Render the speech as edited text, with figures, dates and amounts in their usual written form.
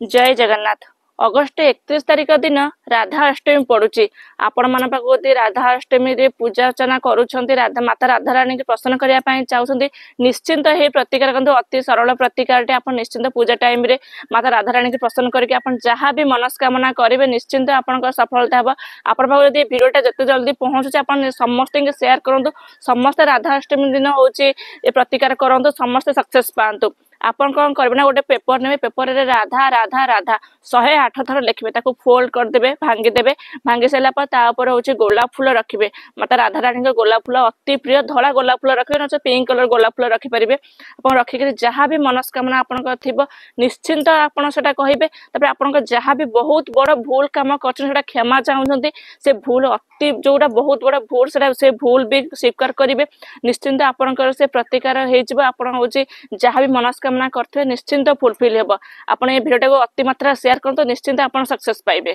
ଜୟ Jagannath. August 31 ତାରିଖ ଦିନ ରାଧା ଅଷ୍ଟମୀ ପଡୁଛି। ଆପଣମାନଙ୍କ ପାଖକୁ ଯଦି ରାଧା ଅଷ୍ଟମୀରେ ପୂଜା ଅର୍ଚ୍ଚନା କରୁଛନ୍ତି, ରାଧା ମାତା ରାଧାରାଣୀକି ପ୍ରସନ୍ନ କରିବା ପାଇଁ ଚାହୁଁଛନ୍ତି, ନିଶ୍ଚିନ୍ତ ଏହି ପ୍ରତିକାର କରନ୍ତୁ। ଅତି ସରଳ ପ୍ରତିକାରଟି। ଆପଣ ନିଶ୍ଚିନ୍ତ ପୂଜା ଟାଇମରେ ମାତା ରାଧାରାଣୀକି ପ୍ରସନ୍ନ କରିକି ଆପଣ ଯାହା ବି ମନସ୍କାମନା କରିବେ, ନିଶ୍ଚିନ୍ତ ଆପଣଙ୍କର ସଫଳତା ହେବ। ଆପଣ ପାଖକୁ ଯଦି ଭିଡ଼ିଓଟା ଯେତେ ଜଲ୍ଦି ପହଞ୍ଚୁଛି, ଆପଣ ସମସ୍ତଙ୍କୁ ସେୟାର କରନ୍ତୁ। ସମସ୍ତେ ରାଧା ଅଷ୍ଟମୀ ଦିନ ହଉଛି ଏ ପ୍ରତିକାର କରନ୍ତୁ, ସମସ୍ତେ ସକ୍ସେସ୍ ପାଆନ୍ତୁ। ଆପଣ କଣ କରିବେ ନା, ଗୋଟେ ପେପର ନେବେ, ପେପରରେ ରାଧା ରାଧା ରାଧା 108 ଥର ଲେଖିବେ। ତାକୁ ଫୋଲ୍ଡ କରିଦେବେ, ଭାଙ୍ଗିଦେବେ। ଭାଙ୍ଗି ସାରିଲା ପରେ ତା ଉପରେ ହଉଛି ଗୋଲାପ ଫୁଲ ରଖିବେ। ମାତା ରାଧାରାଣୀଙ୍କ ଗୋଲାପ ଫୁଲ ଅତି ପ୍ରିୟ। ଧଳା ଗୋଲାପ ଫୁଲ ରଖିବେ, ନଚେତ ପିଙ୍କ କଲର ଗୋଲାପ ଫୁଲ ରଖିପାରିବେ। ଆପଣ ରଖିକିରି ଯାହା ବି ମନସ୍କାମନା ଆପଣଙ୍କର ଥିବ, ନିଶ୍ଚିନ୍ତ ଆପଣ ସେଟା କହିବେ। ତାପରେ ଆପଣଙ୍କ ଯାହା ବି ବହୁତ ବଡ ଭୁଲ କାମ କରିଛନ୍ତି, ସେଟା କ୍ଷମା ଚାହୁଁଛନ୍ତି। ସେ ଭୁଲ ଅତି ଯୋଉଟା ବହୁତ ବଡ ଭୁଲ, ସେଟା ସେ ଭୁଲ ବି ସ୍ୱୀକାର କରିବେ। ନିଶ୍ଚିନ୍ତ ଆପଣଙ୍କର ସେ ପ୍ରତିକାର ହେଇଯିବ। ଆପଣ ହଉଛି ଯାହା ବି ମନସ୍କାମନା କରିଥିବେ, ନିଶ୍ଚିନ୍ତ ଫୁଲଫିଲ ହେବ। ଆପଣ ଏ ଭିଡ଼ିଓଟାକୁ ଅତି ମାତ୍ରା ସେୟାର କରନ୍ତୁ, ନିଶ୍ଚିନ୍ତ ଆପଣ ସକ୍ସେସ୍ ପାଇବେ।